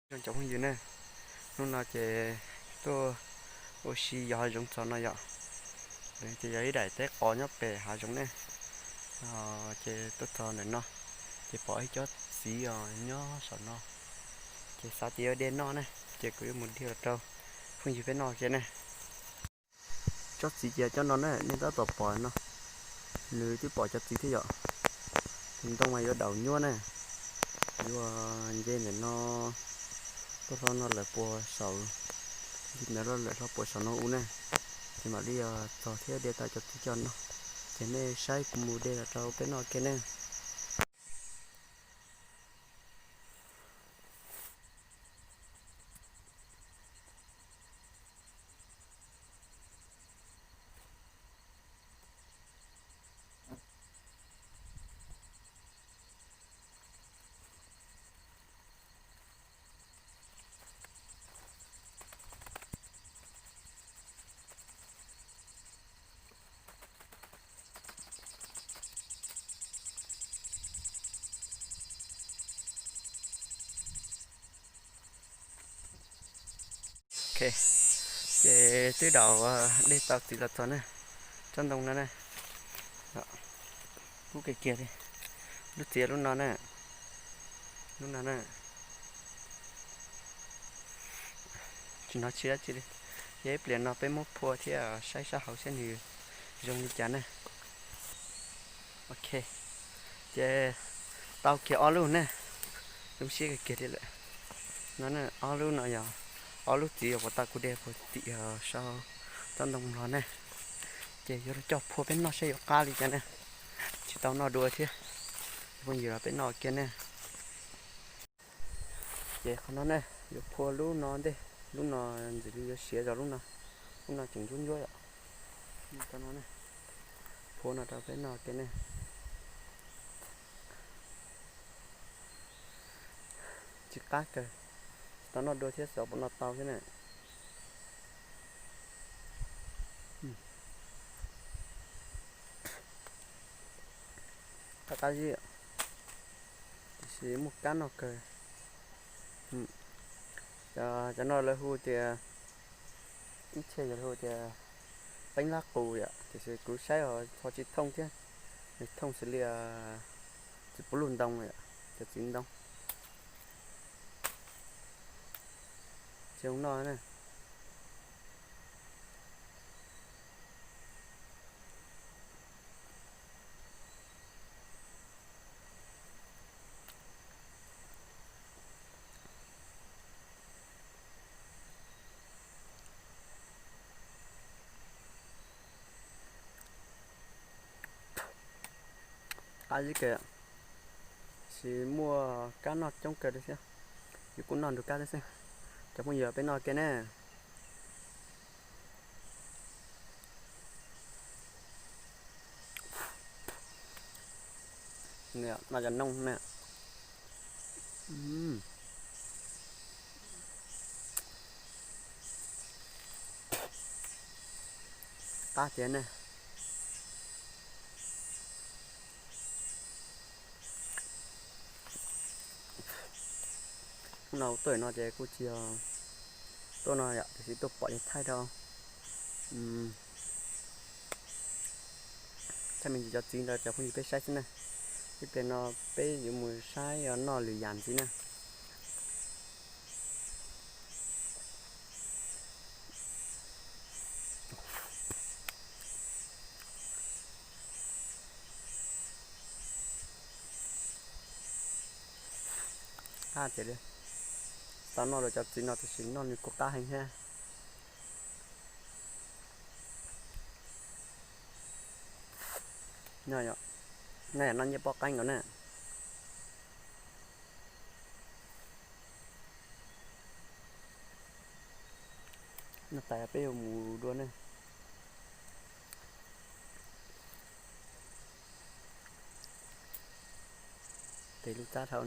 Zoo cov phooj ywg ne, hnub no ces tuaj ua si yos hav zoov txog no yom. Ces yog ib daim teb qos nyob pem hav zoov ne. Ces tuaj txog ntawm no ces pom ib cov txiv os nyob saum no, ces xav tias yuav de noj ne, ces kuv yuav mus de los rau phooj ywg peb noj kiag ne. Tsob txiv ces cov no ne, nej tab tom pom no, nws twb pom cov txiv thiab yom. Tus ntoo mas yuav daum nyuab ne, yuav nce ntawm no tuaj hlo no lawm puas saum, ntawm no lawm hlo puas saum no u ne, ces mam li txog thiab de tau cov txiv coj no. Ces nej saib kuv mus de los rau peb noj kiag ne. Ok, ces twb daus de tau txiv los txog na, tsob ntoo no na, kub kiag kiag li. Lub txiv lub no na, lub no na, tsis hnov tsis dab tsi li. Yog ib pliag no peb muab phua thiab saib sab hauv saib nws zoo li cas na. Ok, ces tau kiag ob lub ne, zoo siab kiag kiag li lawm. No ob lub no yog ob lub txiv uas tau kuv de puag tim saum tsob ntoo los ne, ces yuav coj phua peb noj saib yuav qab li cas ne. Tsis tau noj dua thiab, phooj ywg los peb noj kiag ne. Ces qhov no ne, yuav phua lub no ntej, lub no ntxim li yuav siav zog lub no, lub no tseem ntsuab ntsuab yom. Phua no rau peb noj kiag ne. Tsis qab kawg, tsis tau noj dua thiab xyov puas noj tau thiab na. Qab qab zib, tiam sis muaj kab noj kawg. Cov no lawv hu tias, ib txhia yog hu tias peeb lab qus yom, tiam sis kuv saib ho tsis thooj thiab, nws thooj xws li txiv puv lug ntoo yom, cov txiv ntoo. Tsis zoo noj na. Qab zib kawg, tab sis muaj kab noj coob kawg li thiab. Yus kuj noj nrug kab thiab xwb. Cov phooj ywg, peb noj kiag ne. Noj cov noog na. Qab tiag ne. Hnub no tuaj no ces kuj tsis yog tuaj no yom, tiam sis tuaj pom yog thaij rau thaij me ntsis cov txiv ntawd cov phooj ywg peb saib xwb na. Ib pliag no peb yuav mus saib noj lwm yam ntxiv na. Qab tiag li. Tau noj lawm cov txiv no tiam sis noj nws kuj qab heev thiab. Noj yom, noj nyiaj poj qaib nkaus na. Noj tas peb yuav mus dua na. Tes lub txab dhau.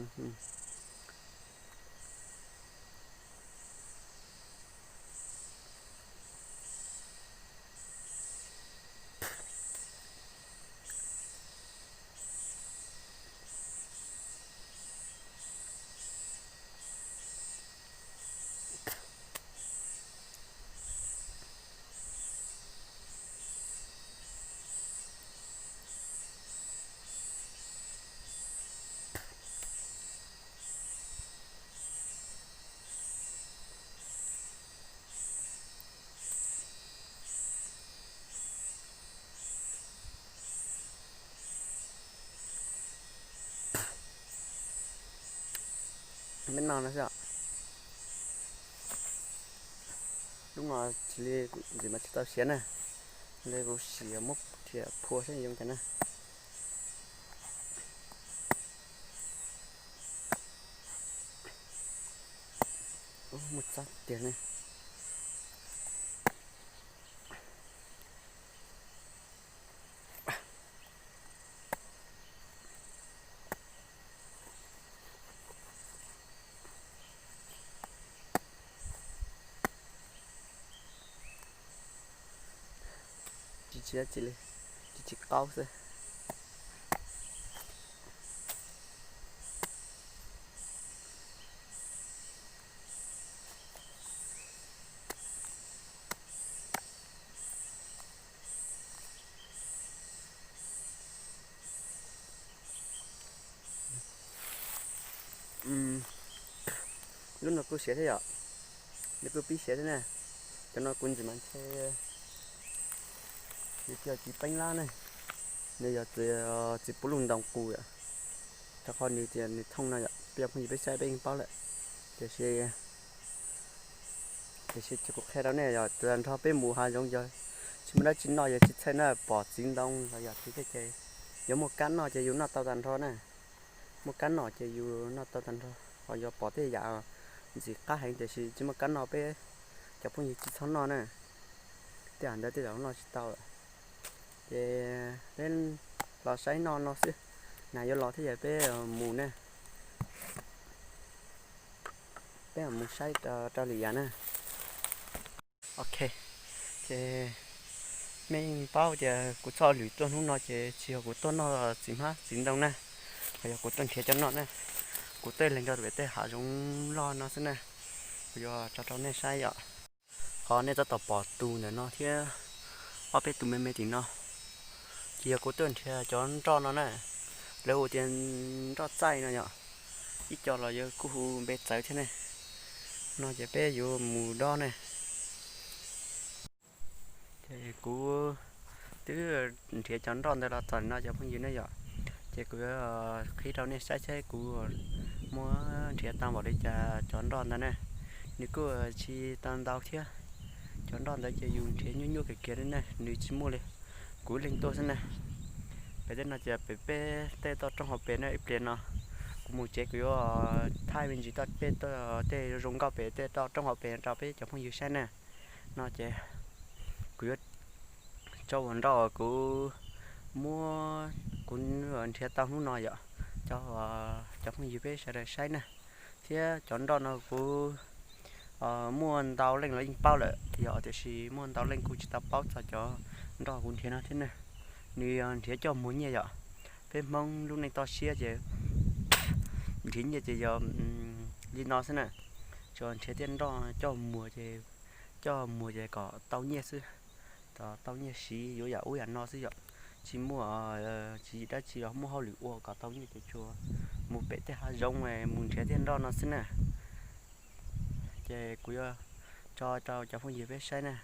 Peb noj no xwb os. Lub no ntxim mas tsis tau siav na, li kuv sim muab rhiav phua saib zoo cas na. Ub, muaj txob tiag ne. Tsis tsis tsis li, tsis tsis qaub xwb. Lub no kuj siav thiab yom, nws kuj pib siav thiab na. Cov no kuv ntxim mas ntshe nws tsis yog txiv peeb lab ne, nws yog txiv puv luj ntoos qus yom. Rau qhov nws tias nws thooj no yom, peb cov phooj ywg peb saib peb yeej paub lawm. Tiam sis, tiam sis kuv qhia rau nej yom, tag nrho peb mus hav zoov yog tsis muaj dab tsi noj yog tsis txhawj na, pom txiv ntoo los yog txiv tej ces yog muaj kab noj ces yus noj tau tag nrho na. Muaj kab noj ces yus noj tau tag nrho, ho yog pom tej yam ntxim qab heev tiam sis tsis muaj kab noj peb cov phooj ywg tsis txhob noj na. Tej yam ntawd tej zaum noj tsis tau lawm. Ces peb los saib noj no xwb, nag yuav los thiab yog peb mus ne, peb mus saib rau lwm yam na. Ok, ces nej paub tias kuv txoj lwm tuaj hnub no ces tsis yog kuv tuaj noj txiv hmab txiv ntoo na, ho yog kuv tuaj nrhiav cov noj na. Kuv tuaj leeg rau pem tej hav zoov loj no xwb na, kuv yuav tso rau nej saib yom. Qhov nej tab tom pom tus ntawm no thiab ob peb tus me me tim no, ces yog kuv tuaj nrhiav cov nroj no na, lawv hu tias nroj txaij no yom, ib co los yog kuj hu npe txawv thiab ne. No ces peb yuav mus dob ne. Ces kuv twb nrhiav cov nroj ntawd los txog no cov phooj ywg ne yom, ces kuv yuav qhib rau nej saib seb kuv muab nrhiav tau npaum li cas cov nroj ntawd ne. Nws kuj tsis tau ntau thiab, cov nroj ntawd ces yus nrhiav nyuaj nyuaj kiag kiag li ne, nws tsis muaj li. Kuv leeg tuaj xwb ne. Pem tej no ces pem peb tej toj roob hauv pes na, ib pliag no kuv mus tsev kuv yuav thaij me ntsis toj peb tej zoo nkauj pem tej toj roob hauv pes rau peb cov phooj ywg saib na. No ces kuv yuav tso ua nroj kuv muab, kuv nrhiav tau hnub no yom, cov, cov phooj ywg peb sawv daws saib na. Thiab cov nroj no kuv muaj ntau leej los yeej paub lawm yom, tiam sis muaj ntau leej kuj tsis tau paub txog cov nroj kuv nrhiav no thiab ne. Nws yog nrhiav coj muag nyiaj yom. Peb Hmoob lub neej toj siab ces nrhiav nyiaj ces yog li no xwb na. Tsuas nrhiav tej nroj coj muag ces, coj muag ces kom tau nyiaj xwb, kom tau nyiaj siv yuav yam ub yam no xwb yom. Tsis muaj tswv yim dab tsi los muaj hauj lwm ua kom tau nyiaj ces tsuas mus pem tej hav zoov mus nrhiav tej nroj no xwb na. Ces kuv yuav tso rau cov phooj ywg peb saib na.